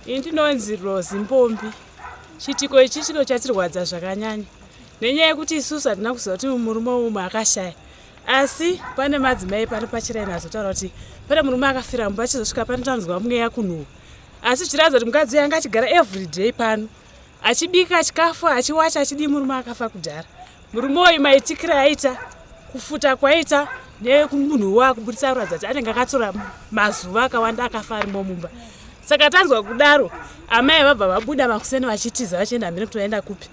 Ini ndinonzi Rose Mbombi. Chiitiko ichi chiko chatirwadza zvakanyanya nenyaya yekuti isusu hatina kuziva kuti murume umwe akashaya asi pane madzimai pano pachiraini azotaura kuti pane murume akafira mumba achizosvika pano tanzwa mweya kunhuhwa asi zvichiratidza kuti mukadzi uyu anga achigara everyday pano achibika chikafu achiwacha achidii murume akafa kudhara murume uyu maitikiro aita kufuta kwaita nemunhu wakuburitsa kuratidza kuti anenge akatora mazuva akawanda akafa arimo mumba saka tanzwa kudaro amai vabva vabuda makuseni vachitiza vachienda mhene kuti vaenda kupi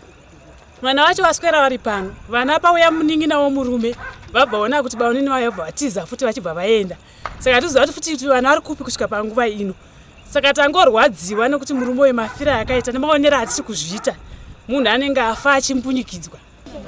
vana vacho vaswera vari pano vana pauya munin'ina womurume vabva ona kuti baunini vayo vabva vatiza futi vachibva vaenda saka tiziva kuti futi kuti vana vari kupi kusvika panguva ino saka tangorwadziwa nekuti murume uyu mafira akaita nemaonero atiri kuzviita munhu anenge afa achimbunyikidzwa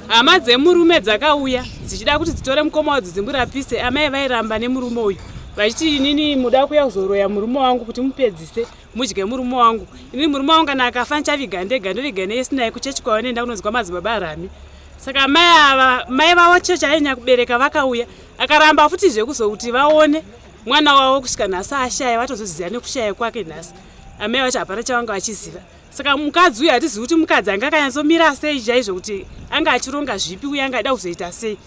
hama dzemurume dzakauya dzichida kuti dzitore mukoma wadzo dzimurapise amai vairamba nemurume uyu vachiti inini muda kuya kuzoroya murume wangu kuti mupedzise mudye murume wangu inini murume wangu kana akafa ndichaviga ndega ndoviga neyesinai kuchechi kwavanoenda kunonzi kwamadzibaba arami saka mai ava mai vavo chechi ainya kubereka vakauya akaramba futizve kuzokuti vaone mwana wavo kusvika nhasi ashaya vatozoziva nekushaya kwake nhasi amai vacho hapana chavanga vachiziva saka mukadzi uyu hatizivi kuti mukadzi anga akanyatsomira sei chaizvo kuti anga achironga zvipi uye anga aida kuzoita sei.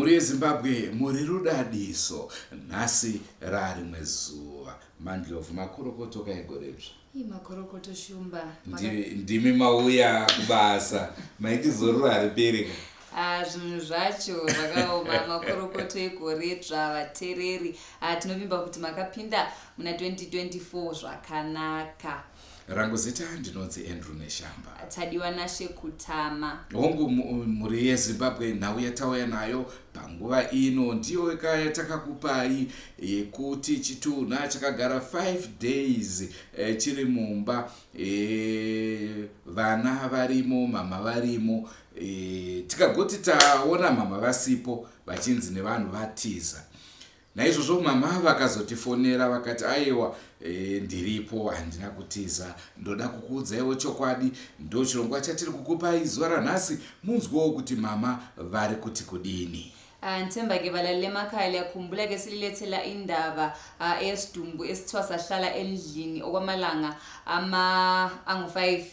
Mhuri yeZimbabwe muri rudadiso nhasi rarimwe zuva Mandlovu makorokoto ka egoredzva. Ii makorokoto Shumba. Ndimi mauya kubasa maiti zororo haripere ka. Ah, zvinhu zvacho zvakaoma makorokoto egoredzva vatereri. Ah, tinovimba kuti makapinda muna 2024 zvakanaka. Rangu zita ndinonzi Andrew Neshamba. Tadiwa Nashe Kutama. Hongu mhuri yeZimbabwe nhau yatauya nayo panguva ino ndiyo ka yatakakupai yekuti chitunha chakagara 5 days eh, chiri mumba eh, vana varimo mama varimo eh, tikagoti taona mama vasipo vachinzi nevanhu vatiza Naizvozvo mama vakazotifonera vakati aiwa e, ndiripo handina kutiza ndoda kukuudzaiwo chokwadi ndochirongwa chatiri kukupai zuva ranhasi munzwewo kuti mama vari kuti kudini. Ah, Ngithemba ke balaleli emakhaya liyakhumbula ke sililethela indaba ah, eyesidumbu esithiwa sahlala endlini okwamalanga ama angu-5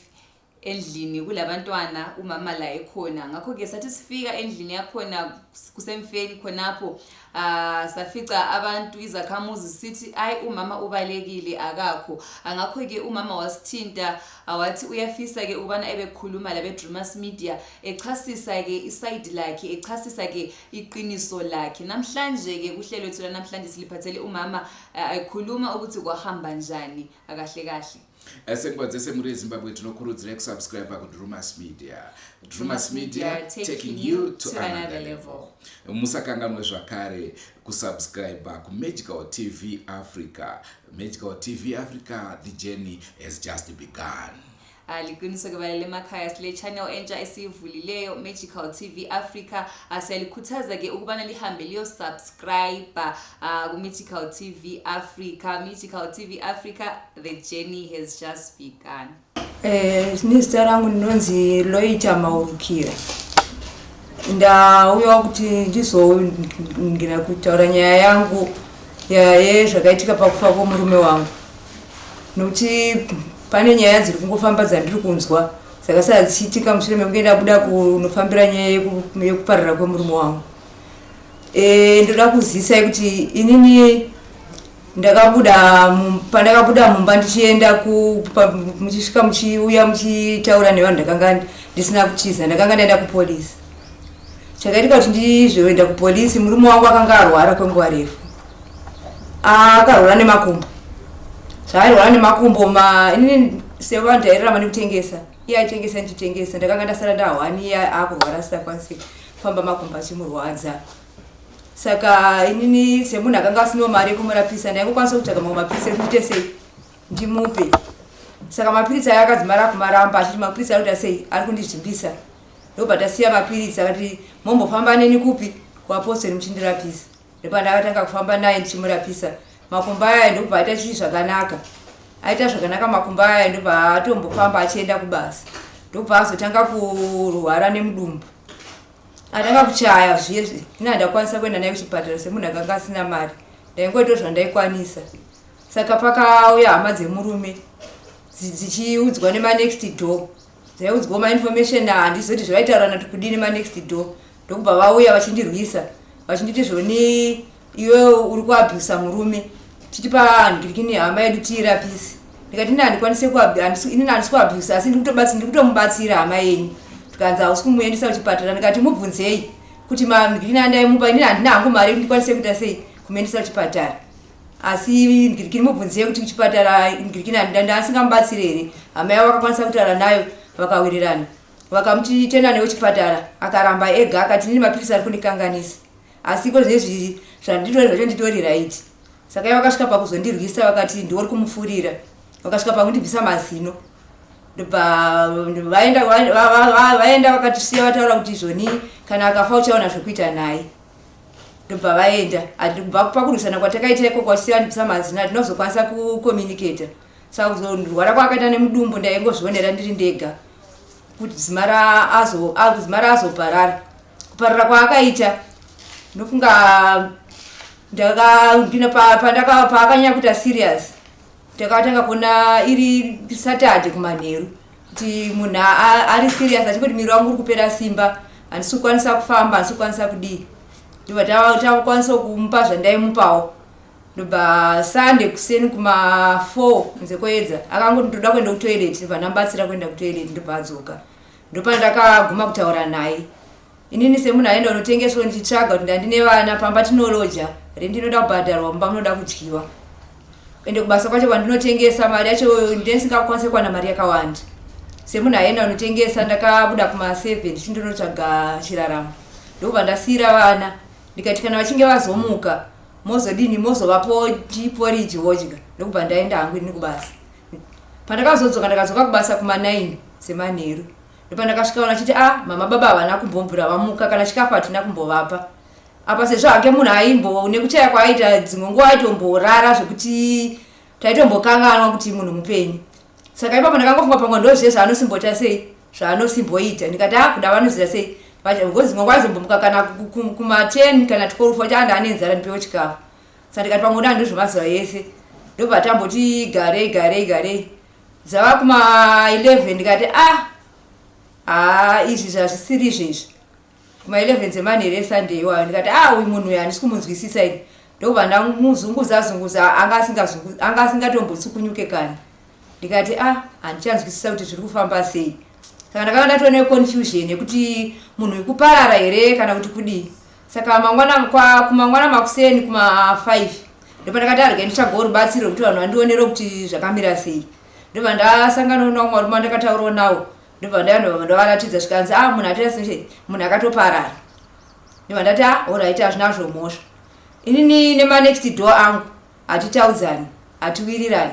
endlini kulabantwana umama la ekhona ngakho-ke sathi sifika endlini yakhona kusemfeni khonapho uh, safica abantu izakhamuzi sithi ayi umama ubalekile akakho ngakho-ke umama wasithinta wathi uyafisa-ke ukubana ebekhuluma labe-dreamers media echasisa-ke isayidi lakhe echasisa-ke iqiniso lakhe namhlanje-ke kuhlelo ethu lanamhlanje siliphathele umama ekhuluma ukuthi kwahamba njani akahle kahle Senguva dzese mhuri yeZimbabwe tinokurudzirai kusubscribe kuDrumas Media. Drumas Media taking you to another level. Musakanganwe zvakare kusubscribe kuMagical TV Africa. Magical TV Africa, the journey has just begun. Ah, liqiniso ke balele emakhaya sile channel entsha esiyivulileyo Magical TV Africa ah, siyalikhuthaza ke ukubana lihambe liyosubscribe ah, ku Magical TV Africa Magical TV Africa The journey has just begun. Eh, zita rangu ndinonzi Loita Maurukira. Ndauya kuti ndizongena kutaura nyaya yangu yezvakaitika pakufa kwomurume wangu nokuti pane nyaya dziri kungofamba dzandiri kunzwa dzakasara dzichiitika mushure mekunge ndabuda kunofambira nyaya yekuparara kwemurume wangu. Eh, ndoda kuzisai kuti inini Ndakabuda pandakabuda mumba ndichienda muchisvika muchiuya muchitaura nevanhu ndakanga ndisina kutiza ndakanga ndaenda kupolisi chakaitika kuti ndizvoenda kupolisi murume wangu akanga arwara kwenguva refu akarwara nemakumbo Zvaairwara nemakumbo ma inini sevanhu tairarama nekutengesa iye aitengesa ndichitengesa ndakanga ndasara ndahwani iye akurwara asisakwanisi kufamba makumbo achimurwadza saka inini semunhu akanga asinawo mari yekumurapisa ndaingokwanisa kutsvaga mamwe mapiritsi ekuti ndiite sei ndimupe saka mapiritsi aya akadzimara kumaramba achiti mapiritsi ari kuita sei ari kundizvimbisa ndobva tasiya mapiritsi akati mombofamba neni kupi kuapostori muchindirapisa Ndopandakatanga kufamba naye ndichimurapisa makumbo aya ndobva aita chii zvakanaka aita zvakanaka makumbo aya ndobva atombofamba achienda kubasa ndobva azotanga kurwara nemudumbu atanga kuchaya zviye ini handakwanisa kuenda naye kuchipatara semunhu akanga asina mari ndaingoita zvandaikwanisa saka pakauya hama dzemurume dzichiudzwa nemanext door dzaiudzwa mainformation handizoti zvaitaurana kuti kudini manext door ndokubva vauya vachindirwisa vachinditi zvoni iwe uri kuabhusa murume titi pandirikini hama yedu tiirapise ndikati ini handikwanise inini handisi kuabhusa asi ndikutomubatsira hama yenyu tikanzi hausi kumuendesa kuchipatara ndikati mubvunzei kuti mandirikini andaimupa inini handina hangu mari ndikwanise kuita sei kumuendesa kuchipatara asi ngirikini mubvunzei kuti kuchipatara ngirikini andasingamubatsire here hama yavo vakakwanisa kutaura nayo vakawirirana Vakamuti tenda newe chipatara akaramba ega akati inini mapirisi ari kundikanganisa asi iko zvinezvi zvanditori zvacho nditori right saka ivo vakasvika pakuzondirwisa vakati ndiwe uri kumufurira vakasvika pakundibvisa mazino ndobva vaenda vaenda vakatisiya vataura kuti izvoni kana akafa uchaona zvekuita naye ndobva vaenda kubva pakurwisana kwatakaita ikoko vachisiya vandibvisa mazino hatinozokwanisa kucommunicata saka kuzorwara kwaakaita nemudumbu ndaingozvionera ndiri ndega kuti dzimara azo dzimara azoparara kuparara kwaakaita ndofunga ndakandina pandaka paakanyanya kuita serious takatanga kuona iri saturday kumanheru kuti munhu ari serious achingoti miri wangu uri kupera simba handisi kukwanisa kufamba handisi kukwanisa kudii ndobva takukwanisa kumupa zvandaimupawo ndobva sunday kuseni kuma 4 kunze kwoedza akangoti ndoda kuenda kutoilet ndobva ndamubatsira kuenda kutoilet ndobva adzoka ndopandakaguma kutaura naye inini semunhu aenda unotengeswa ndichitsvaga kuti ndandine vana pamba tinoloja rendi inoda kubhadharwa mumba munoda kudyiwa ende kubasa kwacho kwandinotengesa mari yacho ndisingakwanise kuwana mari yakawanda semunhu aenda unotengesa ndakabuda kuma 7 ndichindonotsvaga chiraramo ndokubva ndasiira vana ndikati kana vachinge vazomuka mozodini mozovapo chiporiji vodya ndokubva ndaenda hangu ini kubasa pandakazodzoka ndakadzoka kubasa kuma 9 semanheru ndopandakasvika vana chiti ah mama baba havana kumbombura vamuka kana chikafu hatina kumbovapa apa sezvo hake munhu aimbo nekuchaya kwaaita dzimwe nguva aitomborara zvekuti taitombokanganwa kuti munhu mupenyu saka ipapo ndakangofunga pamwe ndozviye zvaanosimboita sei zvaanosimboita ndikati a ah, kuda vanoziva sei because mwe kwaizombomuka kana kuma 10 kana 12 wacho anda ane nzara ndipewo chikafu saka ndikati pamwe kuda ndozvemazuva ese ndobva tamboti garei garei garei dzava kuma 11 ndikati a ah, haa izvi zvazvisiri izvo izvi kuma 11 dzemanheru esunday iwayo ndikati ah uyu munhu uyu handisi kumunzwisisa ini ndokubva ndamuzunguza zunguza anga asingatombotsukunyuke kani ndikati ah handichanzwisisa kuti zviri kufamba sei saka ndakanga ndatova neconfusion yekuti munhu uyu kuparara here kana kuti kudii saka mangwana kumangwana makuseni kuma 5 ndopandakati arege nditsvagawo rubatsiro rwekuti vanhu vandionere kuti zvakamira sei ndobva ndasangana nawo marume andakataurawo nawo ndobva ndayandobva ndavaratidza zvikanzi a ah, munhu atoita sei munhu akatoparara ndobva ndati a ah, orit hazvina zvomhosva inini nemanext door angu hatitaudzani hatiwirirani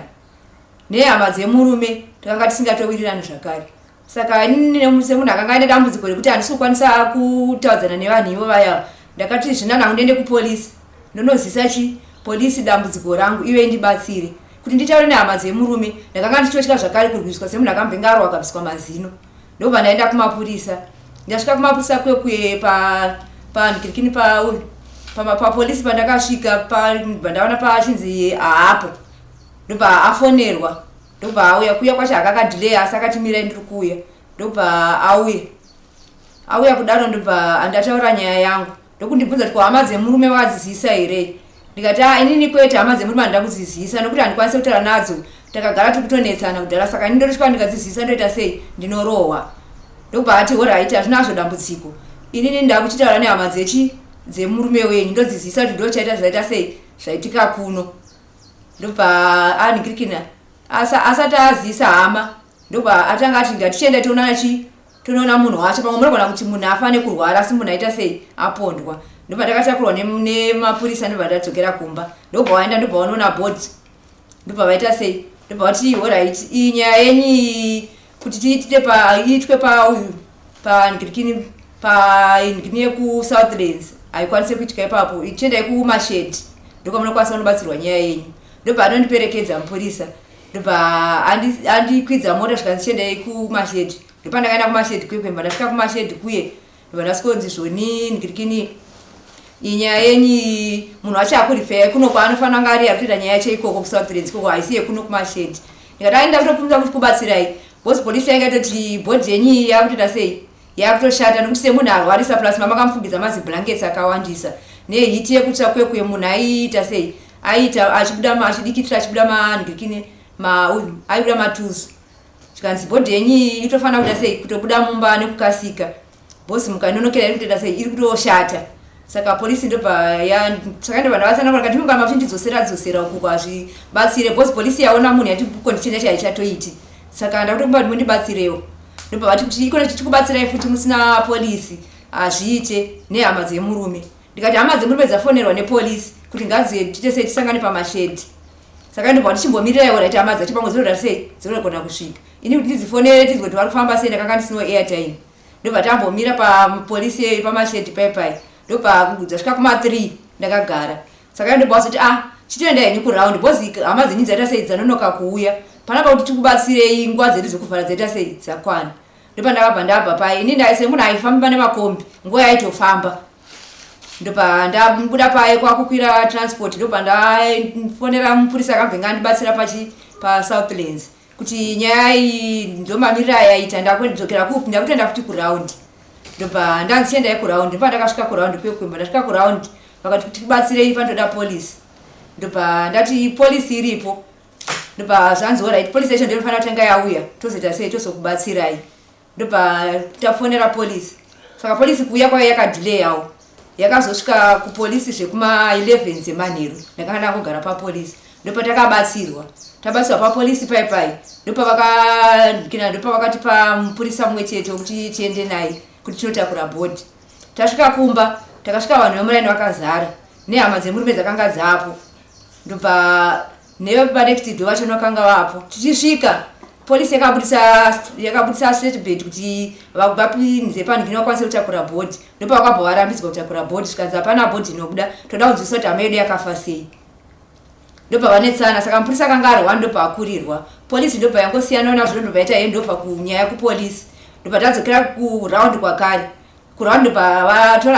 nehama dzemurume takanga tisingatowirirani zvakare saka inini semunhu akanga aine dambudziko rekuti handisi kukwanisa kutaudzana nevanhu ivo vaya ndakati zvinanangu ndiende kupolisi ndonozisa chi polisi dambudziko rangu ive indibatsire kuti nditaure nehama dzemurume ndakanga ndichitotya zvakare kurwiswa semunhu akambenge arohwa akabviswa mazino ndobva ndaenda kumapurisa ndasvika kumapurisa kwekwe pa pandikirikini pa papolisi pandakasvika pa ndaona pachinzi haapo ndobva afonerwa ndobva auya kuuya kwacho akakadhileya asi akati mirai ndiri kuuya ndobva auya auya kudaro ndobva andataura nyaya yangu ndokundibvunza kuti ko hama dzemurume wakadzizivisa here ndikati a ah, inini kwete hama dzemurume handida kudzizivisa nokuti handikwanise kutaura nadzo takagara tiri kutonetsana kudhara saka ini ndotosvika ndikadzizivisa ndoita sei ndinorohwa ndokubva ati horaiti hazvina hazvo dambudziko inini ndakuchitaura nehama dzechi dzemurume wenyu ndodzizivisa kuti ndochaita zvaita sei zvaitika kuno. Ndobva anhikirikina asati azivisa hama, ndobva atanga ati ngatichienda tionana chi tonoona munhu wacho. Pamwe munogona kuti munhu afa nekurwara, asi munhu aita sei, apondwa. Ndobva ndakatakurwa nemapurisa, ndobva ndadzokera kumba. Ndobva waenda, ndobva wanoona bhodhi, ndobva vaita sei, ndobva vati alright, iyi nyaya yenyu iyi kuti tiitite pa iitwe pa uyu panhikirikini panhikirikini yekuSouthlands haikwanise kuitika ipapo, ichiendai kuMashedi, ndokwamunokwanisa kunobatsirwa nyaya yenyu. Ndobva anondiperekedza mupurisa, ndobva andikwidza mota, zvikanzi chiendai kuMashedi. Ndopandakaenda kuMashedi kuye. Kwemba ndasvika kuMashedi kuye, ndobva ndasvikonzi zvoni nhikirikini iyi nyaya yenyu, munhu wacho akurifeya kuno kwaanofanira kunge ari, ari kutoita nyaya yacho ikoko kuSouthlands ikoko, haisi yekuno kuMashedi. Ndikati ai, ndakutokumira kuti kubatsirai because polisi yainga itoti bhodhi yenyu iyi yakutoita sei, yakutoshata, nekuti semunhu arwarisa, plus mamakamufugidza maziblankets akawandisa neheat yekutsva kwekuye, munhu aiita sei, aiita achibuda, achidikitira, achibuda manhikirikini mauyu, aibuda matuzu. Zvikanzi bhodhi yenyu iyi itofanira kuita sei, kutobuda mumba nekukasika, because mukanonokera iri kutoita sei, iri kutoshata. Saka polisi ndobva saka ndobva ndavatsanangura kati mungama muchindidzosera dzosera uku hazvibatsire, because polisi yaona munhu yati condition yacho haichatoiti, saka ndakutokumba kuti mundibatsirewo. Ndobva vati kuti ikona tichikubatsirai futi musina polisi hazviite, nehama dzemurume. Ndikati hama dzemurume dzafonerwa nepolisi kuti ngadziye tiite sei, tisangane paMashedi. Saka ndobva tichimbomirira right, hama dzacho pamwe dzinoda sei, dzinogona kusvika. Ini kuti ndidzifonere tizwe kuti vari kufamba sei, ndakanga ndisinawo airtime. Ndobva tambomira papolisi paMashedi pai, ndobva dzasvika kuma3 ndakagara. Saka ndobva vazoti, ah, chitoenda henyu kuround because hama dzenyu dzaita sei, dzanonoka kuuya panapa, kuti tikubatsirei, nguva dzedu dzekuvhara dzaita sei, dzakwana. Ndopandakabva ndabva pai. Ini semunhu aifamba nemakombi, nguva yaitofamba. Ndobva ndabuda paye kwakukwira transport, ndobva ndafonera mupurisa akambenge andibatsira pachi paSouthlands kuti nyaya iyi ndomamiriro ayaita, ndakudzokera kupi, ndakutoenda futi kuround. Ndobva ndanzi chiendai kuround. Ndobva ndakasvika kuround kwekwemba. Ndasvika kuround, vakati kuti tibatsirei, panotoda polisi. Ndobva ndati polisi iripo. Ndobva zvanzi alright, polisi yacho ndoinofanira kutanga yauya, tozoita sei, tozokubatsirai. Ndobva tafonera polisi. Saka polisi kuuya kwayo yakadhileyawo, yakazosvika kupolisi zvekuma11 dzemanheru. Ndakanga ndangogara papolisi. Ndopatakabatsirwa, tabatsirwa papolisi pai pai, ndopavakatipa mupurisa mumwe chete wekuti tiende naye kuti tinotakura bhodhi. Tasvika kumba, takasvika vanhu vemuraini vakazara nehama dzemurume dzakanga dzapo, ndobva nepanext door vacho vakanga vapo. Tichisvika, polisi yakabudisa statement kuti vapinze panhu vakwanise kutakura bhodhi. Ndopavakabva varambidzwa kutakura bhodhi, zvikanzi hapana bhodhi inobuda, toda kunzwisisa kuti hama yedu yakafa sei. Ndobva vanetsana. Saka mupurisa akanga arwa, ndobva akurirwa. Polisi ndobva yangosiyana nazvo, ndobva yaita handover kunyaya kupolisi. Ndobva tadzokera kuround kwakare. Kuround ndobva vatora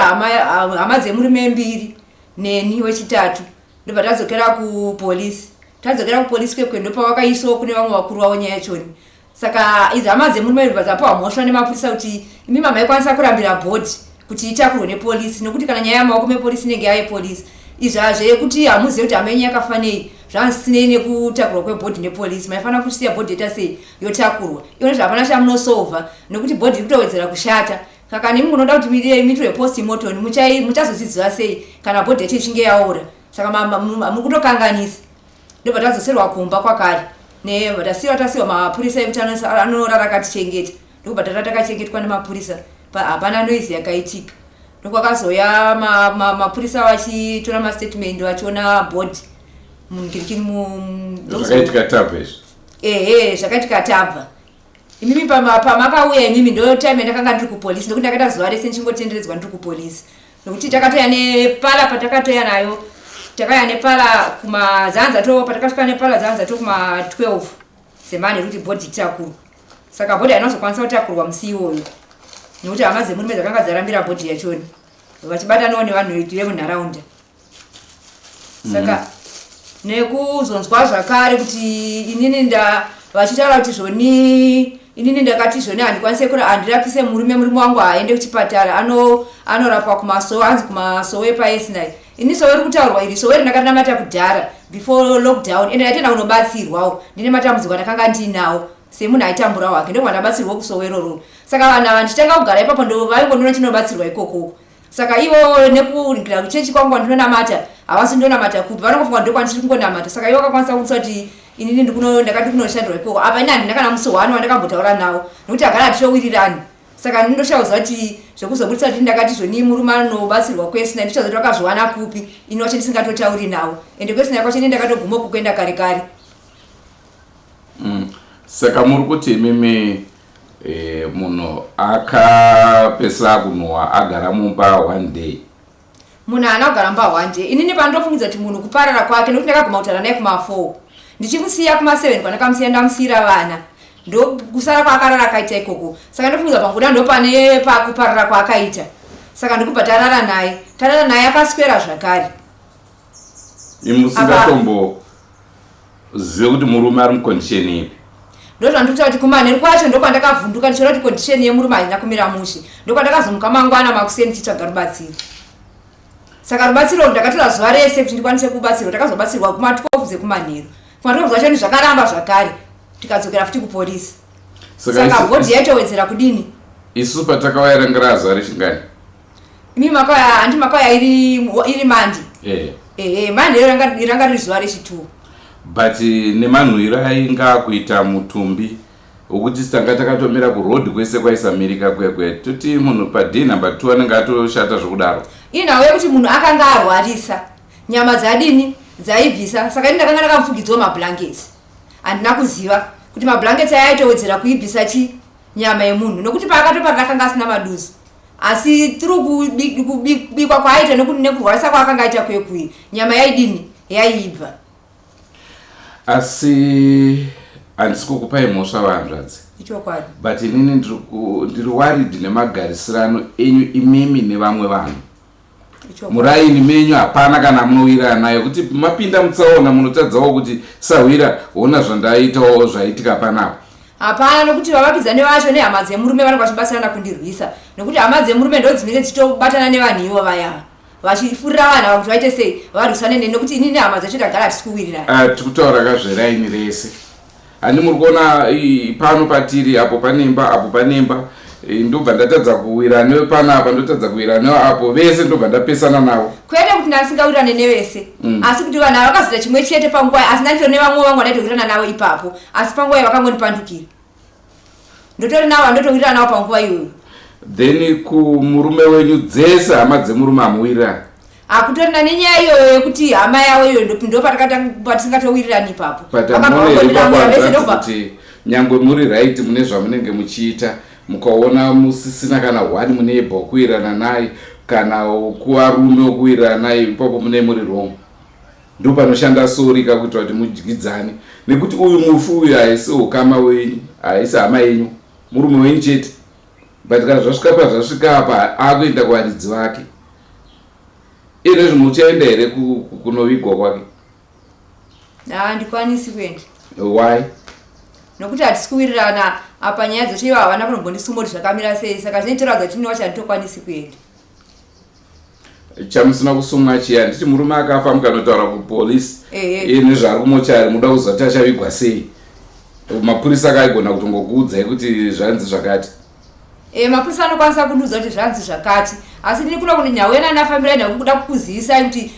hama dzemurume mbiri neni wechitatu, ndobva tadzokera kupolisi. Tadzokera kupolisi kwekwe, ndopavakaiswawo kune vamwe vakuru vavo nyaya yachoni. Saka idzi hama dzemurume ndobva dzapiwa mhosva nemapurisa kuti imi mama ikwanisa kurambira bhodhi kuti itakurwe nepolisi, nekuti kana nyaya yamaoko mepolisi inenge yayepolisi. Izvi hazvekuti hamuzivi kuti hama yenyu yakafa nei, zvanzisinei nekutakurwa kwebhodhi nepolisi. Maifanira kusiya bhodhi yoita sei, yotakurwa. Ione zvapana chamunosolva, nekuti bhodhi iri kutowedzera kushata. Saka nemi munoda kuti miitwe postmortem, muchazozviziva sei kana bhodhi yacho ichinge yaora? Saka muri kutokanganisa. Ndobva tadzoserwa kumba kwakare, tasiwa tasiwa mapurisa ekuti anorara akatichengeta. Ndokubva tata takachengetwa nemapurisa, hapana noise yakaitika. Ndokwakazoya mapurisa vachitora mastatement, vachiona bhodhi munhikirikini. Zvakaitika tabva izvi? Ehe, zvakaitika tabva. Imimi pamakauya imimi, ndo time yandakanga ndiri kupolisi, nekuti ndakaita zuva rese ndichingotenderedzwa ndiri kupolisi, nekuti takatoya nepala. Patakatoya nayo, takaya nepala kumazanza to patakasvika nepala zanza to kuma12 dzemanheru kuti bhodhi itakurwa. Saka bhodhi haina kuzokwanisa kutakurwa musi iwoyo, nekuti hama dzemurume dzakanga dzarambira bhodhi yachoni, vachibatanawo nevanhu vemunharaunda. Saka nekuzonzwa zvakare kuti inini nda vachitaura kuti zvoni inini ndakati zvoni handikwanise kura, handirapise murume, murume wangu haaende kuchipatara, anorapwa kumasowe, anzi kumasowe paesinai. Ini sowe ri kutaurwa iri, sowe rindakarinamata kudhara before lockdown, ende ndaitoenda kunobatsirwawo. Ndine matambudziko andakanga ndiinawo semunhu aitamburawo hake, ndobva ndabatsirwa kusowe iroro. Saka vanhu ava ndichitanga kugara ipapo, ndo vaingondiona chinobatsirwa ikokoko. Saka ivo nekuringira kuchechi kwangu kwandinonamata. Havasi ndonamata kupi, vanongofunga ndokwandisiri kungonamata. Saka ivo vakakwanisa kutsa kuti inini ndakati kunoshandirwa ikoko. Apa ini handina kana musi one wandakambotaura nawo, nekuti agara hatitowirirani. Saka ndinoshaya kuziva kuti zvekuzobudisa kuti ndakati zvoni murume anobatsirwa kwesina, ndichaziva kuti vakazviwana kupi, ini wacho ndisingatotauri nawo. Ende kwesina kwacho ini ndakatoguma uku kuenda kare kare. Saka muri kuti imimi munhu akapesera kunhuhwa agara mumba one day? Munhu haana kugara mumba one day. Inini pandofungidza kuti munhu kuparara kwake, nekuti ndakaguma kutaura naye kuma4, ndichimusiya kuma7 kwandakamusiya, ndamusiyira vana, ndokusara kwaakarara akaita ikoko. Saka ndofungidza panguda ndopane pakuparara kwaakaita. Saka ndikubva tarara naye, tarara naye akaswera zvakare. Imusingatombozive kuti murume ari mucondition ipi? Ndozvandikuta kuti kumanheru kwacho ndokwandakavhunduka ndichiona kuti condition yemurume haina kumira mushe. Ndokwandakazomuka mangwana makuseni ndichitsvaga rubatsiro. Saka rubatsiro urwu ndakatora zuva rese kuti ndikwanise kubatsirwa. Takazobatsirwa kuma12 dzekumanheru. Kuma12 dzacho zvakaramba zvakare, tikadzokera futi kupolisi. Saka body yaitowedzera kudini. Isu patakauya ranga razuva rechingani? Imi makauya, handi makauya iri Monday? Ehe, Monday ranga riri zuva rechi2. But nemanhuhwiro ainga akuita mutumbi wokuti tanga takatomira kuroad kwese kwaisamirika kuya kuya, toti munhu paday number 2 anenge atoshata zvokudaro? Inhau yekuti munhu akanga arwarisa, nyama dzadini, dzaibvisa. Saka ini ndakanga ndakamufugidzwa mablankets, handina kuziva kuti mablankets aya aitowedzera kuibvisa chi nyama yemunhu, nokuti paakatoparira akanga asina maduzi, asi through kubikwa kwaaita nekurwarisa kwaakanga aita kwekuyi, nyama yaidini, yaibva. Asi handisi kukupai mhosva, vahanzvadzi. Ichokwadi. But inini ndiri worried nemagarisirano enyu imimi nevamwe vanhu. Muraini menyu hapana kana munowirana nayo, kuti mapinda mutsaona munotadzawo kuti sahwira hona zvandaitawo zvaitika panapa? Hapana, nokuti vavakidzani vacho nehama dzemurume vanenge vachibatsirana kundirwisa, nokuti hama dzemurume ndo dzinenge dzichitobatana nevanhu ivo vaya, vachifurira vanhu ava kuti vaite sei, varwisane neni, nokuti inini nehama dzacho tagara hatisi kuwirirana. Ah, tiri kutaura kazveraini rese, handi muri kuona pano patiri apo panemba, apo panemba, ndobva ndatadza kuwirana newe panapa, ndotadza kuwirana newe apo, vese ndobva ndapesana navo. Kwete kuti ndasingawirirane nevese, asi kuti vanhu ava vakazoita chimwe chete panguva, asi ndanditori nevamwe vangu vandaitowirirana navo ipapo, asi panguva iyo vakangondipandukira. Ndotori navo vandotowirirana navo panguva iyoyo. Then kumurume wenyu, dzese hama dzemurume hamuwirirani? Hakutorina, nenyaya iyoyo yekuti hama yavo iyoyo ndo patisingatowirirani ipapo. But Vakabva hamuone here vangondiramwira vese ndobva kuti nyangwe muri right mune zvamunenge muchiita, mukaona musisina kana one munebha wekuwirirana naye, kana kuvarume wekuwirirana naye, ipapo mune muri wrong. Ndo panoshanda sorry kakuitira kuti mudyidzane, nekuti uyu mufi uyu haisi ukama wenyu, haisi hama yenyu, murume wenyu chete. But kana zvasvika pazvasvika apa, akuenda kuvaridzi vake izvezvi, muchaenda here kunovigwa kwake? Handikwanisi kuenda. Why? Nokuti hatisi kuwirirana apa. Nyaya dzacho ivo havana kunombondisuma kuti zvakamira sei, saka zvinoitoratidza kuti ini wacho handitokwanisi kuenda. Chamusina kusumwa chiya, handiti murume akafa, mukanotaura kupolisi nezvaari kumochari, muda kuziva kuti achavigwa sei, mapurisa akaigona kutongokuudzai kuti zvanzi zvakati? Mapurisa anokwanisa kundiudza kuti zvanzi zvakati, asi ndini kuno kune nhau yena ndafambira nhau kuda kukuzivisai kuti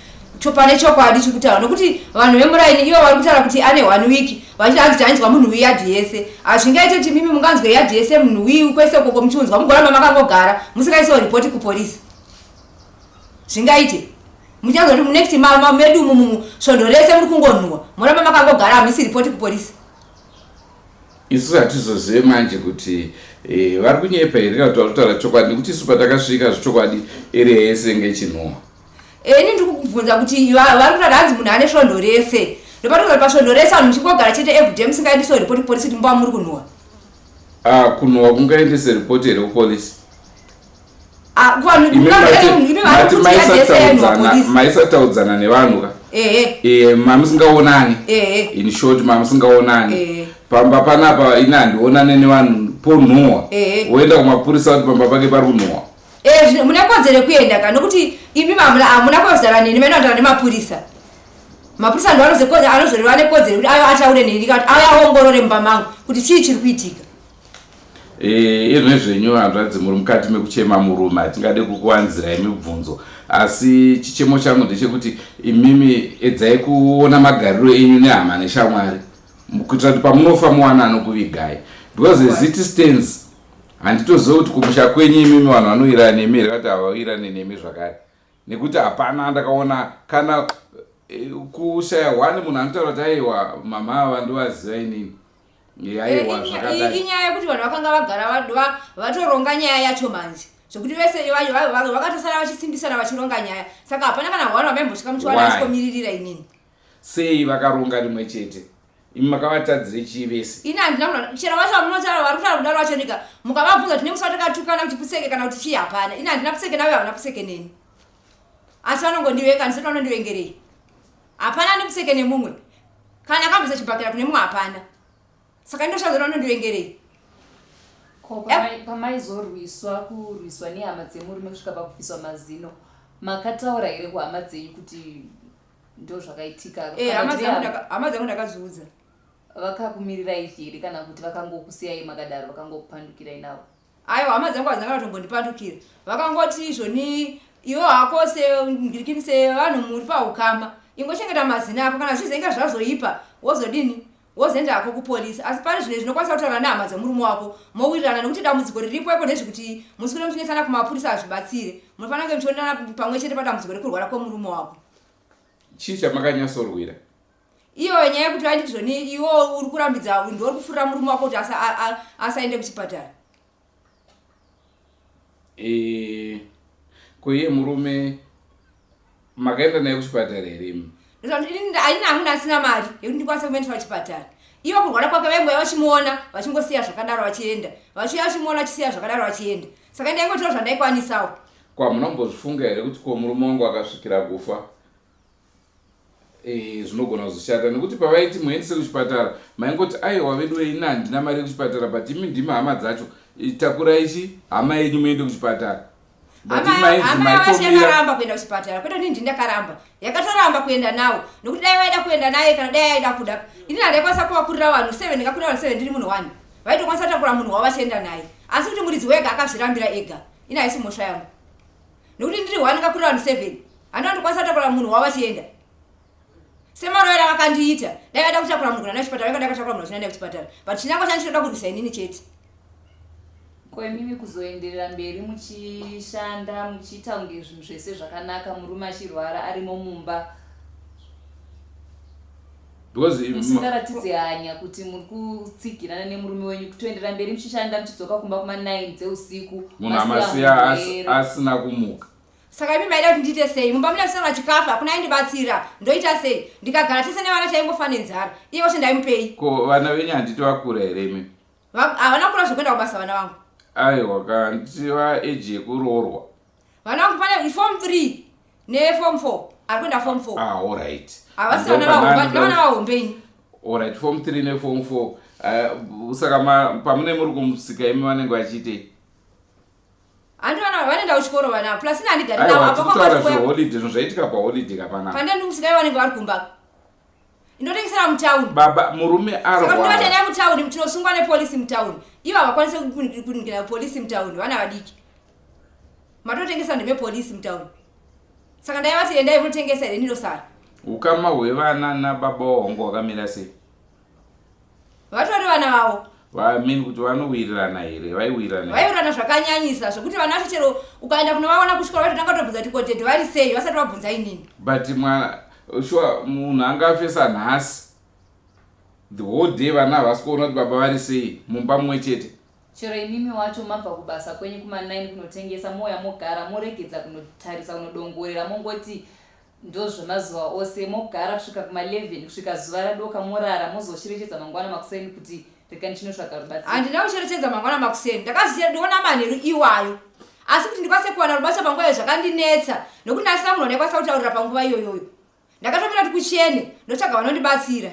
pane chokwadi chiri kutaura, nokuti vanhu vemuraini ivo vari kutaura kuti ane one week vachiti hanzi tainzwa munhu weyadhi yese. Hazvingaite kuti mimi munganzwe yadhi yese munhu wii kwese ukoko muchiunzwa, mugoramba makangogara musingaisawo ripoti kupolisi. Zvingaite muchanzwa kuti next medu mumu svondo rese muri kungonhuwa, moramba makangogara, hamuisi ripoti kupolisi. Isu hatizozive manje kuti vari kunyepa here kana kuti vari kutaura chokwadi, nekuti isu patakasvika zvechokwadi area yese inge ichinhuhwa. Ini ndiri kukubvunza kuti vari kutaura hanzi munhu ane svondo rese, ndopatoza kuti pasvondo rese vanhu muchingogara chete everyday musingaendisewo ripoti kupolisi kuti mumba muri kunhuhwa? Ah, kunhuhwa kungaendese ripoti here kupolisi? Ah, kuvanhu Imi imi vari mati kuti yadhi yese yainhuhwa polisi. Maisataudzana nevanhu ka? Ehe. Mamusingaonani. Ehe. In short, mamusingaonani. Ehe. Pamba panapa ini handionane nevanhu, ponhuhwa, woenda kumapurisa kuti pamba pake pari kunhuhwa? Mune kodzero yekuenda ka, nokuti imi hamuna kuzara neni, mainoandana nemapurisa. Mapurisa ndo anozoreva nekodzero yekuti ayo ataure neni, kuti ayo aongorore mumba mangu kuti chii chiri kuitika. Izvo zvenyu hanzvadzi, muri mukati mekuchema murume, hatingade kukuwanzirai mibvunzo. Asi chichemo changu ndechekuti imimi edzai kuona magariro enyu nehama neshamwari kuitira kuti pamunofa muwana anokuvigai because as it stands handitoziva kuti kumusha kwenyu imimi vanhu vanowirirana nemi here vati havawirirane nemi zvakare nekuti hapana ndakaona kana eh, kushaya one munhu anotaura kuti aiwa mama ava ndovaziva inini aiwa eh, zvakadai inyaya yekuti vanhu vakanga vagara vatoronga nyaya yacho manje zvekuti vese vakatosara vachisimbisana vachironga nyaya saka hapana kana hwano vamaimbosvika muchiwana asikomiririra inini Sei vakaronga rimwe chete? Imi makavatadzire chii vese? Ini handina munhu chero vacho vamunotaura vari kutaura kudaro vacho ndika mukavabvunza tine musi watakatukana kuti putseke kana kuti chii hapana. Ini handina putseke navo havana putseke neni. Asi vanongondivenga handisati vanondivengerei. Hapana ane putseke nemumwe. Kana akambisa chibhakera kune mumwe hapana. Saka ndoshaza vanondivengerei. Ko pamaizorwiswa kurwiswa nehama dzemurume kusvika pakubviswa mazino makataura here kuhama dzenyu kuti ndozvakaitika eh, hama dzangu ndakazviudza vakakumirirai here kana kuti vakangokusiyai makadaro vakangokupandukirai navo aiwa hama dzangu hadzina kana kutombondipandukira vakangoti izvoni iwe hako sengirikini sevanhu muri paukama ingochengeta mazina ako kana zvizenge zvazoipa wozodini Wozoenda hako kupolice asi pari zvino zvinokwanisa kutaura nehama dzemurume wako mowirirana nekuti dambudziko riripo iko ndezvekuti muswere muchinetsana kumapurisa hazvibatsire munofanira kunge muchionana pamwe chete padambudziko rekurwara kwemurume wako. Chii chamakanyatsorwira? Iyo nyaya yekuti vainditi zvoni iwo uri kurambidza ndiwe uri kufurira murume wako kuti asaende kuchipatara. Eh, ko iye murume makaenda naye kuchipatara here imi? Ini hangu ndasina mari yekuti ndikwanise kumuendesa kuchipatara. Ivo kurwara kwake vaingouya vachimuona vachingosiya zvakadaro vachienda, vachiuya vachimuona vachisiya zvakadaro vachienda. Saka ndaingoitawo zvandaikwanisawo. Ko hamuna kumbozvifunga here kuti ko murume wangu akasvikira kufa Eh, zvinogona kuzoshata nekuti pavaiti muendese kuchipatara maingoti aiwa veduwe ini handina mari yekuchipatara but imi ndimi hama dzacho takurai chi hama yenyu muende kuchipatara hama kuenda kuchipatara kwete ini ndini ndakaramba yakatoramba kuenda nawo nokuti dai vaida kuenda naye kana dai aida kuda ini handaikwanisa kuvakurira vanhu seven ndingakurira vanhu seven ndiri munhu one vaitokwanisa kutakura munhu wavo vachienda naye asi kuti muridzi wega akazvirambira ega ini haisi mhosva yangu nekuti ndiri one ndingakurira vanhu seven handina kutokwanisa kutakura munhu wavo achienda semaroero avakandiita dai vada kutakura munhu kuna chipatara vanga dakatakura munhu achinaenda kuchipatara but chinangwa chandinoda kurwisa inini chete ko imimi kuzoenderera mberi muchishanda muchiita kunge zvinhu zvese zvakanaka murume achirwara arimo mumba because musingaratidze hanya kuti muri kutsigirana nemurume wenyu kutoenderera mberi muchishanda muchidzoka kumba kuma 9 dzeusiku munhu amasiya asina kumuka Saka imi maida kuti ndiite sei? Mumba mune musina chikafu, hakuna aindibatsira. Ndoita sei? Ndikagara tese nevana taingofa nenzara. Iye wacho ndaimupei? Ko vana venyu handiti vakura here imi? Havana kukura zvekuenda kubasa vana vangu. Aiwa ka handiti va age yekuroorwa. Vana vangu pane form 3 ne form 4. Ari kuenda form 4. Ah, all right. Havasi vana vahombe, vana vahombe ini. All right, form 3 ne form 4. Uh, saka pamune muri kumusika imi vanenge vachiitei? Handi vana vanoenda kuchikoro vana plus ini handigari navo apa kwanga zveholiday zvinhu zvaitika paholiday kapana. Pandeni ndikusvika vanenge vari kumba. Ndotengesera mutown. Baba murume arwara. Saka ndinovatenda mutown tinosungwa nepolice mutown. Ivo havakwanise kuningira police mutown vana vadiki. Matotengesa ndime police mutown. Saka ndaivati endai munotengesa here ndinосara. Ukama hwevana nababa wahongo hwakamira sei? Vatori vana vavo. Vamean kuti vanowirirana here? Vaiwirirana. Vaiwirirana zvakanyanyisa zvekuti vana vacho chero ukaenda kunovaona kuchikoro vaitotanga kutobvunza kuti ko daddy vari sei vasati vabvunza inini. But mwana sure munhu angafe sanhasi the whole day vana havasi kuona kuti baba vari sei mumba mumwe chete. Chero imimi wacho mabva kubasa kwenyu kuma 9 kunotengesa mouya mogara moregedza kunotarisa kunodongorera mongoti Ndozvemazuva ose, mogara kusvika kuma 11 kusvika zuva radoka morara mozocherechedza mangwana makuseni kuti rega ndichinotsvaga rubatsiro. Handina kucherechedza mangwana makuseni, ndakazoona manheru iwayo. Asi kuti ndikwanise kuwana rubatsiro panguva iyo zvakandinetsa nokuti ndasina munhu wandaikwanisa kutaurira panguva iyoyoyo. Ndakatomira kuti kuchene ndotsvaga vanondibatsira.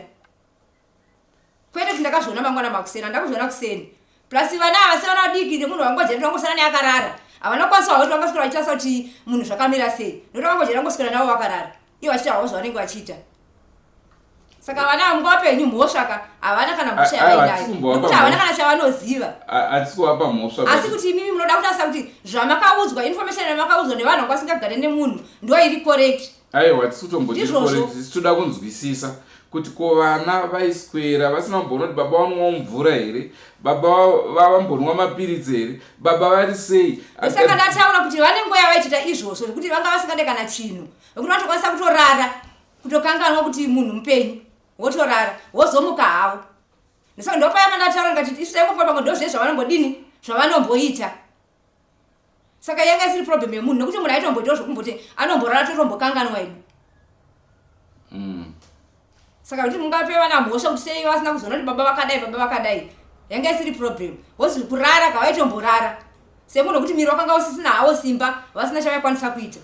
Kwete kuti ndakazviona mangwana makuseni, handina kuzviona kuseni. Plus vana ava sevana vadiki nemunhu wangojera tongosara naye akarara. Havana kukwanisa havo kuti vangaswera vachitarisa kuti munhu zvakamira sei. Nokuti vangojera vangoswera navo vakarara. Ivo vachiita havo zvavanenge vachiita. Saka vana hamungavape henyu mhosva ka, havana kana mhosva yavainayo nekuti havana kana chavanoziva. Hatisi kuvapa mhosva, asi kuti imimi munoda kutarisa kuti zvamakaudzwa, information yamakaudzwa nevanhu vanga vasingagare nemunhu ndo iri correct. Aiwa, hatisi kutomboti correct, tisi toda kunzwisisa kuti ko vana vaiswera vasina kumboona kuti baba vanonwa mvura here, baba vambonwa mapiritsi here, baba vari sei. Saka ndataura kuti vane nguva yavaitoita izvozvo zvekuti vanga vasingade kana chinhu, vekuti vanotokwanisa kutorara kutokanganwa kuti munhu mupenyu, wotorara wozomuka havo. Saka ndopaya mandataura ndikati isu taingofunga pamwe ndozve zvavanombodini, zvavanomboita. Saka yanga isiri problem yemunhu nekuti munhu aitomboitawo zvekumboti anomborara totombokanganwa edu. Saka kuti mungape vana mhosva kuti sei vasina kuzoona kuti baba vakadai, baba vakadai, yanga isiri problem. Wozi kurara kavaaitomborara semunhu wekuti miri wakanga usisina hawo simba, vasina chavaikwanisa kuita.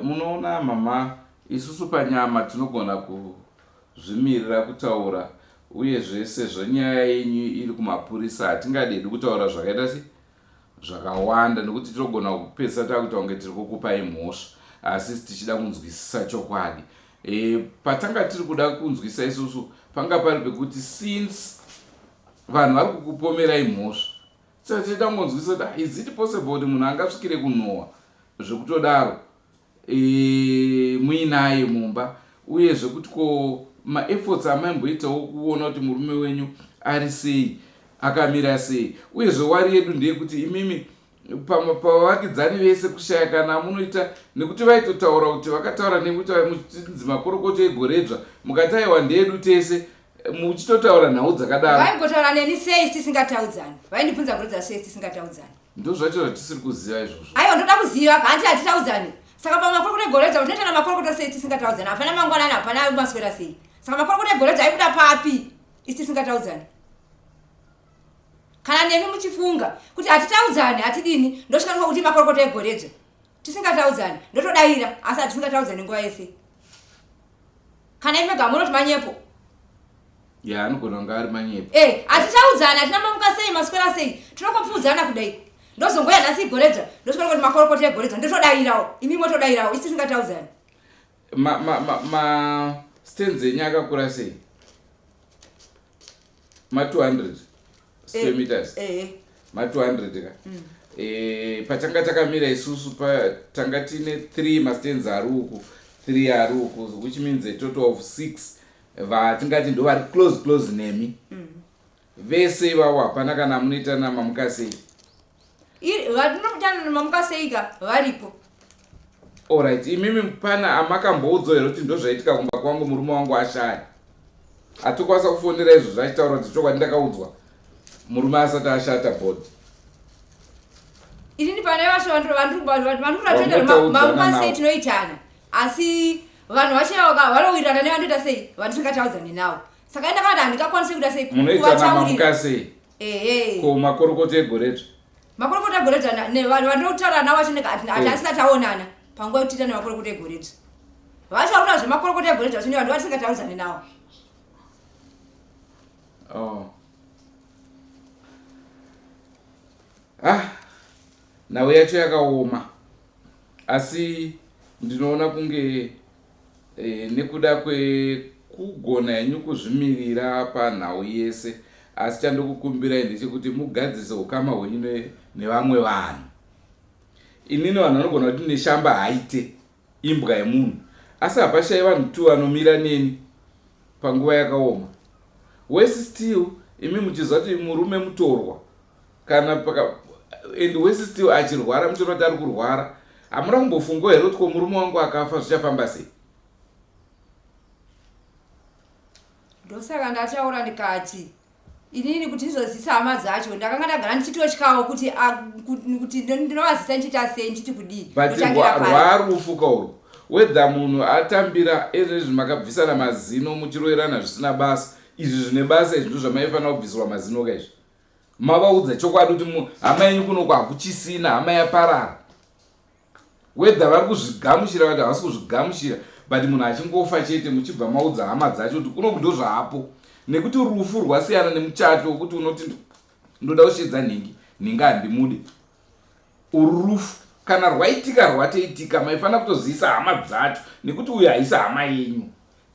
Munoona mama, isusu panyama tinogona kuzvimirira kutaura, uyezve sezvo nyaya yenyu iri kumapurisa hatingadedu kutaura zvakaita se zvakawanda nekuti tinogona kupedzisa takuita kunge tiri kukupai mhosva asi tichida kunzwisisa chokwadi. Patanga tiri kuda kunzwisa isusu panga pari pekuti since vanhu vari kukupomerai mhosva, saka tichida kungonzwisisa kuti is it possible kuti munhu angasvikire kunhuhwa zvekutodaro muinaye mumba, uyezve kuti ko maefforts amaimboitawo kuona kuti murume wenyu ari sei, akamira sei. Uyezve wari yedu ndeyekuti imimi pavavakidzani vese kushaya kana munoita nekuti vaitotaura kuti vakataura nekuti muchinzi makorokoto egoredzva, mukati aiwa ndeedu tese, muchitotaura nhau dzakadaro. Vaingotaura neni sei tisingataudzani? Vaindibvunza goredzva sei tisingataudzani? Ndo zvacho zvatisiri kuziva izvozvo. Aiwa, ndoda kuziva hanti hatitaudzani. Saka pamakorokota egoredzva tinoita namakorokota sei tisingataudzani? Hapana mangwanani, hapana maswera sei. Saka makorokota egoredzva aibuda papi isi tisingataudzani? Kana nemi muchifunga kuti hatitaudzani hatidini, ndosvika kuti makorokota egoredzva tisingataudzani, ndotodaira, asi hatisingataudzani nguva yese. Kana imi mega munoti manyepo. Ya, anogona kunge ari manyepo. Hatitaudzani, hatina mamuka sei, maswera sei, tinongopfuudzana kudai. Ndozongoya nhasi igoredzva, ndosvika kuti makorokota egoredzva, ndotodairawo, imi motodairawo, isi tisingataudzani. Ma stands enyu akakura sei? Ma 200 square meters. Ma 200 ka. Patanga takamira isusu tanga tine 3 mastands ari uku, 3 ari uku, which means a total of 6 vatingati ndo vari close close nemi. Vese ivavo hapana kana munoita namamuka sei? Vatinoita namamuka sei ka varipo. Alright, imimi pana amakamboudzwa here kuti ndozvaitika kumba kwangu murume wangu ashaya? Hatokwanisa kufonera izvo zvachitaura kuti chokwadi ndakaudzwa murume asati ashata body. Inini pane vacho vandiri mamuka sei tinoitana, asi vanhu vacho vanowirirana nevandoita sei vandisingachaudzani navo. Saka ndakati handingakwanisi kuita sei munoitana mamuka sei? Ehe. Ko makorokota egoredzva? Makorokota egoredzva vanhu vandinotaura navo vacho hatisati taonana panguva yekutiita nemakorokota egoredzva. Vacho vari kutaura zvemakorokota egoredzva vacho nevanhu vatisingachaudzani navo. Oh. Nhau yacho yakaoma, asi ndinoona kunge nekuda kwekugona henyu kuzvimirira panhau yese, asi chandokukumbirai ndechekuti mugadzise ukama hwenyu nevamwe vanhu. Inini vanhu vanogona kuti Neshamba haite imbwa yemunhu, asi hapashayi vanhu 2 vanomira neni panguva yakaoma. Worse still, imi muchiziva kuti murume mutorwa, kana paka, and worse still achirwara, muchiona kuti ari kurwara, hamuna kumbofungawo here kuti ko murume wangu akafa zvichafamba sei? Ndosaka ndataura ndikati inini kuti ndizozisa hama dzacho ndakanga ndagara ndichitotyawo kuti kuti ndinovazisa ndichiita sei, ndichiti kudii. But Ndotangira pari. Rwarufu kaurwu, whether munhu atambira ezvezvi makabvisana mazino muchiroverana zvisina basa, izvi zvine basa izvi ndozvamaifanira kubvisirwa mazino ka izvi. Mavaudza chokwadi kuti hama yenyu kunoko hakuchisina, hama yaparara. Whether vari kuzvigamuchira vati havasi kuzvigamuchira, but munhu achingofa chete muchibva maudza hama dzacho kuti kunoku ndozvaapo. Nekuti rufu rwasiyana nemuchato wekuti unoti ndoda kushedza nhingi, nhingi handimude. Uru rufu. Kana rwaitika rwatoitika maifanira kutozivisa hama dzacho nekuti uyu haisi hama yenyu.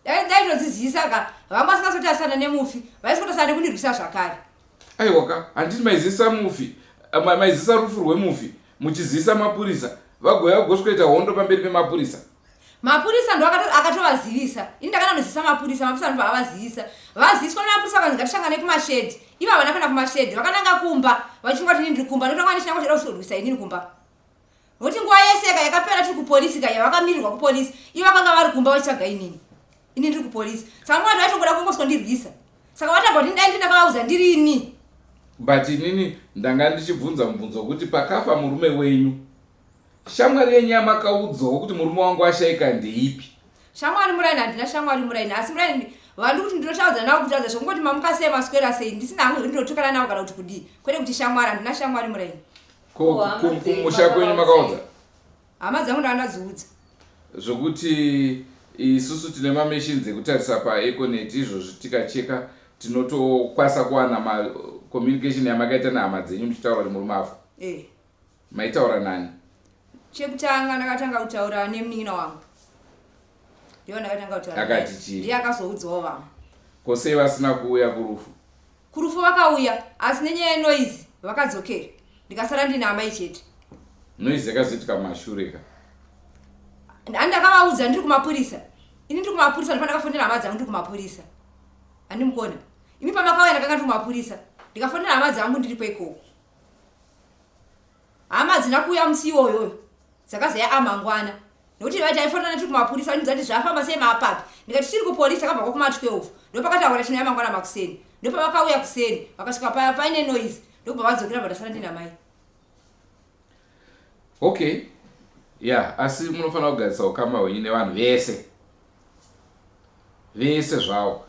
Dai ndaitodzizivisa ka vanga vasingasotarisana nemufi vaisikotarisana nekundirwisa zvakare. Aiwa ka handiti maizivisa mufi maizivisa rufu rwemufi muchizivisa mapurisa vagouya vagosvikoita hondo pamberi pemapurisa. Mapurisa ndo akatovazivisa ini ndakananozivisa mapurisa mapurisa ndobva avazivisa vaziviswa nemapurisa vakanzi ngatisangane kumashedhi ivo havana kuenda kumashedhi vakananga kumba vachifunga kuti ini ndiri kumba nekuti vanga nechinangwa cheda kuzorwisa inini kumba nokuti nguva yese ka yakapera tiri kupolisi ka yavakamirirwa kupolisi ivo vakanga vari kumba vachitsvaga inini ini ndiri kupolisi saka nguva ndaitongoda kungosondirwisa saka vatamba kuti dai ndindakavaudza ndirini but inini ndanga ndichibvunza mubvunzo wekuti pakafa murume wenyu Shamwari yenyu yamakaudzawo kuti murume wangu ashaika ndeipi? Shamwari muraini handina shamwari muraini asi muraini vandi kuti ndinotaudza navo kutaudza zvekungoti mamuka sei maswera sei ndisina hangu zvekuti ndinotukana navo kana kuti kudii kwete kuti shamwari handina shamwari muraini. Ko kumusha kwenyu makaudza? Hama dzangu ndanga ndadziudza. Zvokuti isusu tine mamachines ekutarisa paeconet izvozvi tikacheka tinotokwanisa kuwana macommunication yamakaita nehama dzenyu muchitaura kuti murume afa. Eh. Maitaura nani? Chekutanga ndakatanga kutaura nemunin'ina wangu. Ndiyo ndakatanga kutaura. Akati chii? Ndiye akazoudzawo vamwe. Ko sei vasina kuuya kurufu? Kurufu vakauya asi nenyaya yenoise vakadzokera. Ndikasara ndina amai chete. Noise yakazoitika mumashure ka? Ndakavaudza ndiri kumapurisa. Ini ndiri kumapurisa ndipo ndakafonera hama dzangu ndiri kumapurisa. Handimukona. Imi pamakauya ndakanga ndiri kumapurisa. Ndikafonera hama dzangu ndiripo ikoko. Hama hadzina kuuya musi iwoyoyo dzakazouya amangwana nekuti vaiti aifonana tiri kumapurisa vandiudza kuti zvafamba sei maapapi ndikati tiri kupolisi takabva kwakuma 12 ndopakataura tinouya mangwana makuseni ndopavakauya kuseni vakasvika paya paine noise ndokubva vadzokera vandasara ndina mai okay ya yeah, asi munofanira kugadzisa ukama hwenyu nevanhu vese vese zvavo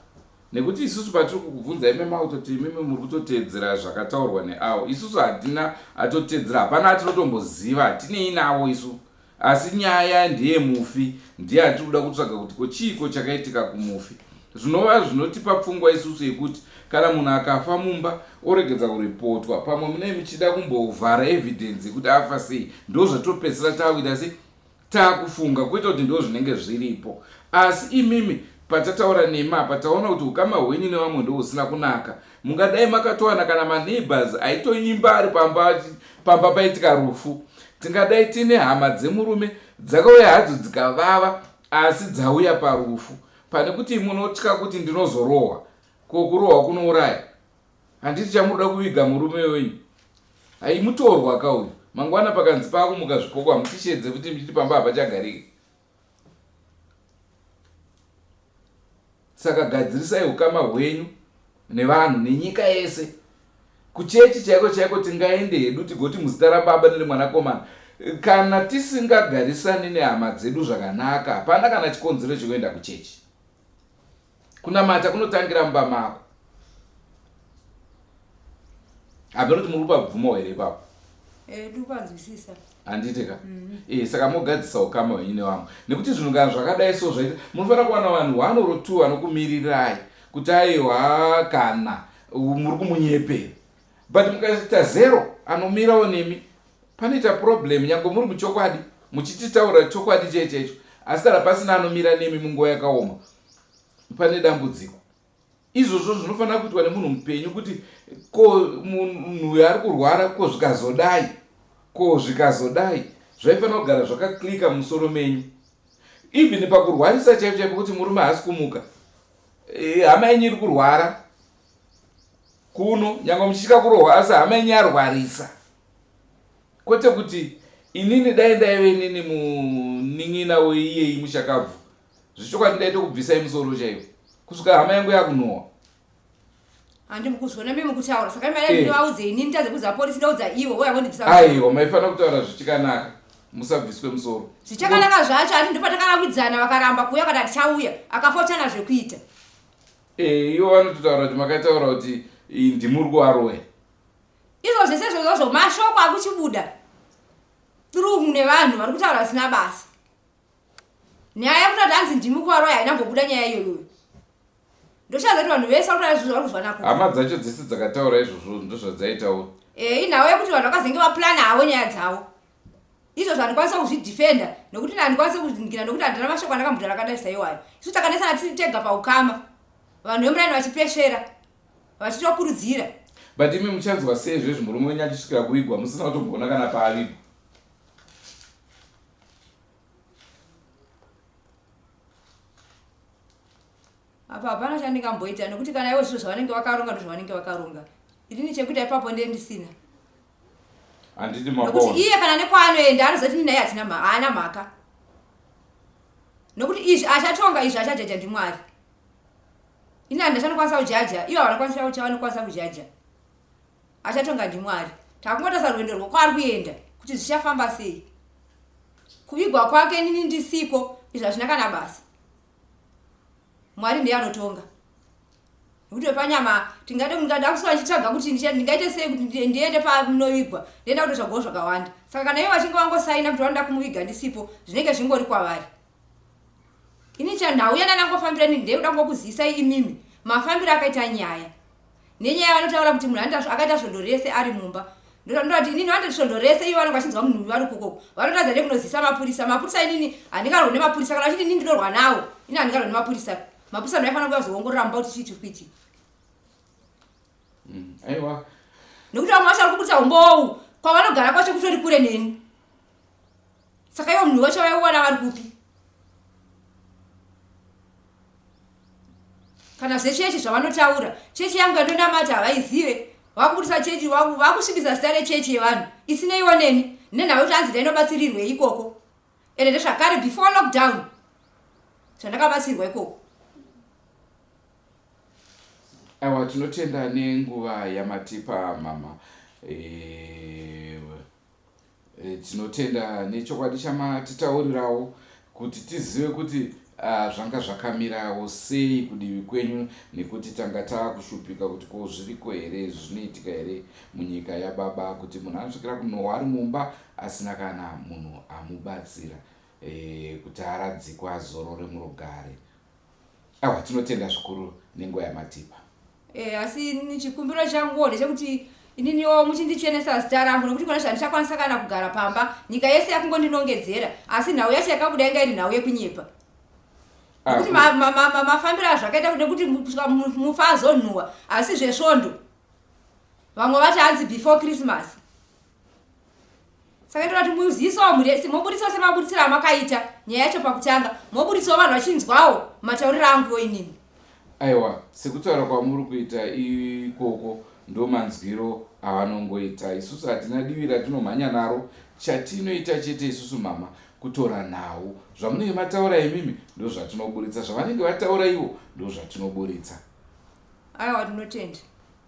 nekuti isusu patiri kukubvunza imi makutoti imimi muri kutoteedzera zvakataurwa neavo isusu hatina atoteedzera hapana atinotomboziva hatinei navo isu asi nyaya ndiye mufi ndiye atiri kuda kutsvaga kuti ko chiiko chakaitika kumufi zvinova zvinotipa pfungwa isusu yekuti kana munhu akafa mumba oregedza kuripotwa pamwe munee muchida kumbovhara evidence yekuti afa sei ndo zvatopedzisira takuita sei Takufunga kwete kuti ndozvinenge zviripo asi imimi patataura nemi apa taona kuti ukama hwenyu nevamwe ndohusina kunaka. Mungadai makatowana kana maneighbors aitoimba ari pamba pamba paitika rufu. Tingadai tine hama dzemurume dzakauya hadzo dzikavava asi dzauya parufu pane kuti munotya kuti ndinozorohwa. Ko kurohwa kunouraya? Handiti chamunoda kuviga murume wenyu haimutorwa ka uyu mangwana pakanzi paakumuka zvipoko hamutishedze futi muchiti pamba hapachagariki saka gadzirisai ukama hwenyu nevanhu nenyika yese kuchechi chaiko chaiko tingaende hedu tigoti muzita rababa neremwanakomana kana tisingagarisani nehama dzedu zvakanaka hapana kana chikonzero chekuenda kuchechi Kunamata kunotangira mumba mako. Hameno kuti muri kupabvumawo here ipapo? Eh, ndikupanzwisisa. Handiti ka? Mm -hmm. Eh, saka mogadzisa ukama hwenyu nevamwe. Nekuti zvinhu kana zvakadai so zvaita, munofanira kuwana vanhu one or two vanokumirirai kuti aiwa kana muri kumunyepera. But mukaita zero anomirawo nemi panoita problem nyange muri muchokwadi muchititaura chokwadi chaicho chaicho asi kana pasina anomira nemi munguva yakaoma pane dambudziko izvozvo zvinofanira kuitwa nemunhu mupenyu kuti ko munhu uyo ari kurwara ko zvikazodai ko zvikazodai zvaifanira kugara zvakaklika mumusoro menyu even pakurwarisa chaipo chaipo kuti murume haasi kumuka e, hama yenyu iri kurwara kuno nyange muchitya kurohwa asi hama yenyu yarwarisa kwete kuti inini dai ndaive inini munin'ina weiyeyi mushakabvu zvechokwadi ndaitokubvisai musoro chaiwo kusvika hama yangu yakunhuhwa handi mukuzviona mimi mukutaura saka mari eh. ndivaudze inini nditadze kuudza polisi ndoudza ivo vouya vondibvisa aiwa maifanira kutaura zvichikanaka musabviswe musoro zvichakanaka zvacho handi ndopatakarawidzana vakaramba kuuya kana tichauya akafa uchana zvekuita Eh, ivo vanototaura kuti makataura kuti ndimuri kuvaroya izvo zvese izvozvozvo mashoko akuchibuda through nevanhu vari kutaura zvisina basa nyaya yekuti kuti hanzi ndimi kuvaroya haina kumbobuda nyaya iyoyoyo ndoshaza kuti vanhu vese vari kutaura izvozvo vari kuzwa nako hama dzacho dzese dzakataura izvozvo ndozvadzaitaura e eh, inhau yekuti vanhu vakazenge vaplana havo nyaya dzavo. Izvozvo handikwanisa kuzvidefenda nokuti handikwanise kuzvingira nokuti handina mashoko andakambotaura akadai saiwayo. Isu takanesana tiri tega paukama, vanhu vemuraini vachipesvera vachitokurudzira. But imi muchanzwa sei zvezvi murume wenyu achisvikira kuvigwa musina kutomboona kana paavigwa? Apa hapana chandingamboita nekuti kana ivo zviro zvavanenge vakaronga ndozvavanenge vakaronga. Inini chekuita ipapo ndiye ndisina. Handiti Nokuti mapaona. iye kana nekwaanoenda anozoti ini naye hatina haana mhaka. Nokuti izvi achatonga izvi achajaja ndiMwari. Ini handina chandokwanisa kujaja, ivo havana kwanisa chavanokwanisa kujaja. Achatonga ndiMwari. Takungotarisa rwendo rwekwaari kuenda kuti zvichafamba sei. Kuvigwa kwake inini ndisiko izvi hazvina kana basa. Mwari ndiye anotonga. Nekuti wepanyama tingade ndingada kuswera ndichitsvaga kuti ndingaite sei kuti ndiende pamunovigwa ndienda kutotsvagawo zvakawanda. Saka kana ivo vachinge vangosaina kuti vanoda kumuviga ndisipo zvinenge zvingori kwavari. Ini chanhau yandandangofambira ini ndeyekuda kungokuzisai imimi mafambiro akaita nyaya. Nenyaya vanotaura kuti munhu akaita svondo rese ari mumba. Ndoda kuti inini vanoti svondo rese ivo vanenge vachinzwa munhu uyu vari kukoko. Vanotadza nekunozisa mapurisa. Mapurisa inini handingarwe nemapurisa kana vachiti inini ndinorwa nawo. Ini handingarwe nemapurisa. Mapurisa ndoaifanira kuuya kuzoongorora mumba kuti chii chiri kuitika. Aiwa. Nekuti vamwe vacho vari kubudisa umbowu kwavanogara kwacho kutori kure neni. Saka ivo munhu wacho vaiwana vari kupi? Kana zvechechi zvavanotaura, chechi yangu yandonamata havaizive. Vakubudisa chechi, vakusvibisa zita rechechi yevanhu isineiwo neni. Nenhau yekuti hanzi ndainobatsirirwei ikoko. Ende ndezvakare before lockdown zvandakabatsirwa ikoko. Aiwa, tinotenda nenguva yamatipa mama. E, tinotenda nechokwadi chamatitaurirawo kuti tizive kuti zvanga zvakamirawo sei kudivi kwenyu nekuti tanga taakushupika kuti ko zviriko here zvinoitika here munyika yababa kuti munhu anosvikira kunohwa ari mumba asina kana munhu amubatsira e, kuti aradzikwe azorore murugare. Awa, tinotenda zvikuru nenguva yamatipa. E, asi ini chikumbiro changuwo ndechekuti ininiwo muchindichenesa zita rangu nekuti kona zvandichakwanisa kana kugara pamba nyika yese yakungondinongedzera asi nhau yacho yakabuda yanga iri nhau yekunyepa nekuti mafambiro azvakaita nekuti kusvika mufa azonhuwa asi zvesvondo vamwe vati hanzi before Christmas. Saka ndoda kuti muziisawo mhuri yese moburitsawo semaburitsiro amakaita nyaya yacho pakutanga moburitsawo vanhu vachinzwawo matauriro anguwo inini. Aiwa, sekutaura kwamuri kuita ikoko ndomanzwiro avanongoita. Isusu hatina divi ratinomhanya naro. Chatinoita chete isusu mama kutora nhau. Zvamunenge mataura imimi ndozvatinoburitsa, zvavanenge vataura ivo ndozvatinoburitsa. Aiwa, tinotenda.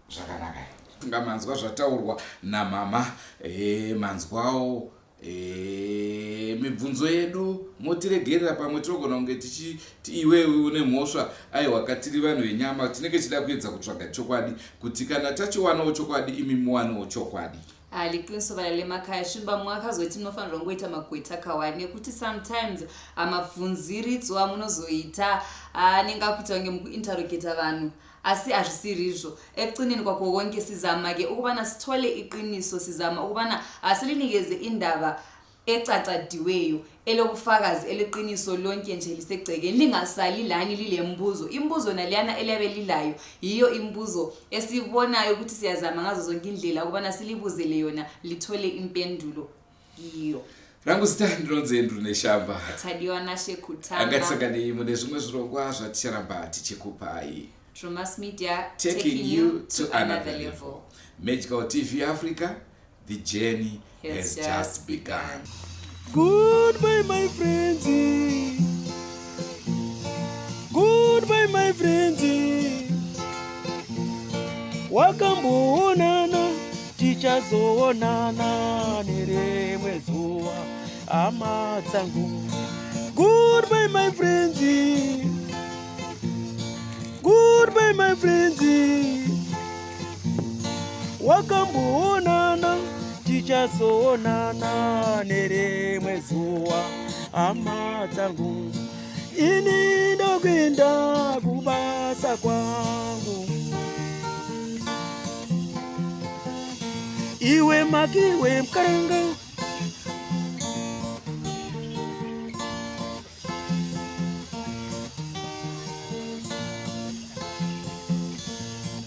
Zvakanaka. Nga manzwa zvataurwa namama e, manzwawo e, mibvunzo yedu motiregerera pamwe tinogona kunge tichiti iwewe une mhosva. Aiwa, katiri vanhu venyama tinenge tichida kuedza kutsvaga chokwadi kuti kana tachiwanawo chokwadi imi muwanewo chokwadi. Liqiniso bala lemakhaya shumba mwakazoti munofanirwa kungoita magweta kawani nekuti sometimes mabvunziridzo amunozoita anenge akuita kunge mukuinterrogata vanhu asi hazvisirizvo. Ekucineni kwakho konke sizama-ke ukubana sithole iqiniso, sizama ukubana asilinikeze indaba ecacadiweyo elobufakazi eleqiniso lonke nje lisegcekeni lingasali lani lilembuzo. Imbuzo naleyana eliyabe lilayo yiyo imbuzo esibonayo ukuthi siyazama ngazo zonke indlela ukubana silibuzele yona lithole impendulo kiyo. Rangu zita ndinonzi Andrew Neshamba. Tadiwa Nashe Kutamba. Ngatisanganei mune zvimwe zvirongwa zvaticharamba tichikupai. Trumas Media, taking you to another level. Magical TV Africa, the journey has just begun. Goodbye my friends. Goodbye my friends. Wakamboonana tichazoonana nerimwe zuva hama dzangu. Goodbye my friends. Goodbye my friends. Wakamboonana tichazoonana nerimwe zuva hama dzangu. Ini ndokuenda kubasa kwangu. Iwe makiwe mkaranga.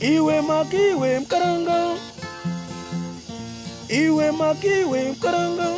Iwe makiwe mukaranga, iwe makiwe mukaranga.